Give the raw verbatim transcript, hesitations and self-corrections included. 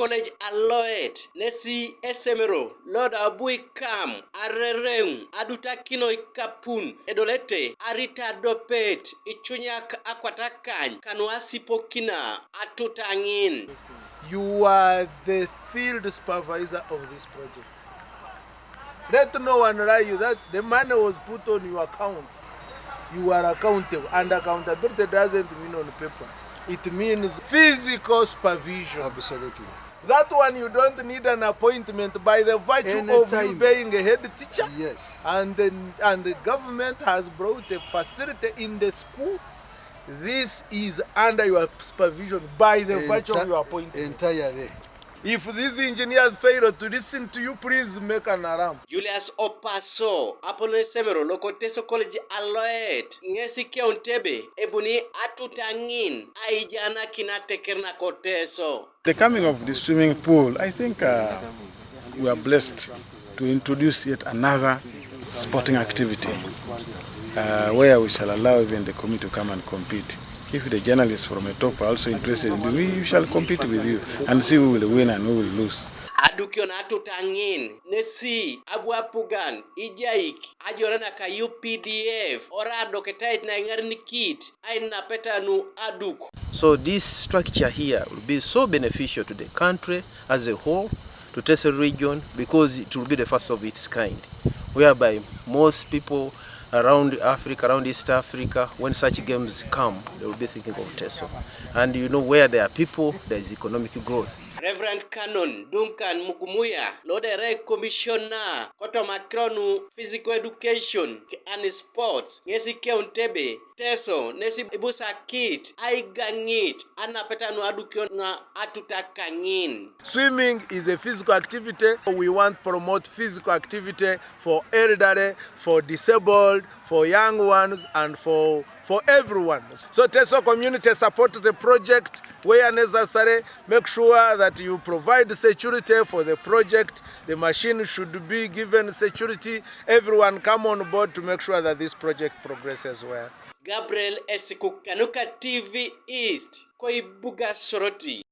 College Aloet, nesi esemero lo da bui kam arereŋ adutakino ikapun edolete aritadopet icunyak akwatakany kanuasipokina atutaŋin. You are the field supervisor of this project. Let no one lie you that the money was put on your account. You are accountable, and accountability doesn't mean on paper. It means physical supervision. Absolutely. That one you don't need an appointment by the virtue of you Anytime. Being a head teacher. Yes. And the, and the government has brought a facility in the school. This is under your supervision by the virtue of Enti- your appointment. Entirely. If these engineers fail to listen to you, please make an alarm. Julius Opaso, apolon esemero loko Teso College Aloet, ŋesi keun tebe ebuni atutaŋin aijanakina teker nako Teso. The coming of the swimming pool, I think uh, we are blessed to introduce yet another sporting activity uh, where we shall allow even the community to come and compete. If the journalists from Etop are also interested in doing, we shall compete with you and see who will win and who will lose. Adukion atutaŋin nesi abu apugan ijaik ajore naka U P D F ora adoketait naiŋarinikit ainapeta nu aduk. So this structure here will be so beneficial to the country as a whole, to Teso region, because it will be the first of its kind, whereby most people around Africa, around East Africa, when such games come, they will be thinking of Teso. And you know, where there are people, there is economic growth. Reverend Canon Duncan Mugumuya, lo da erai commissioner kotoma akiro nu physical education and sports, ŋesi keun tebe Teso nesi ibusakit aigaŋit anapeta nu adukion na atutakaŋin. Swimming is a physical activity. We want to promote physical activity for elderly, for disabled, for young ones, and for for everyone. So Teso community, support the project where necessary. Make sure that you provide security for the project. The machine should be given security. Everyone come on board to make sure that this project progresses well. Gabriel Esiku kanuka T V East, koibuga Soroti.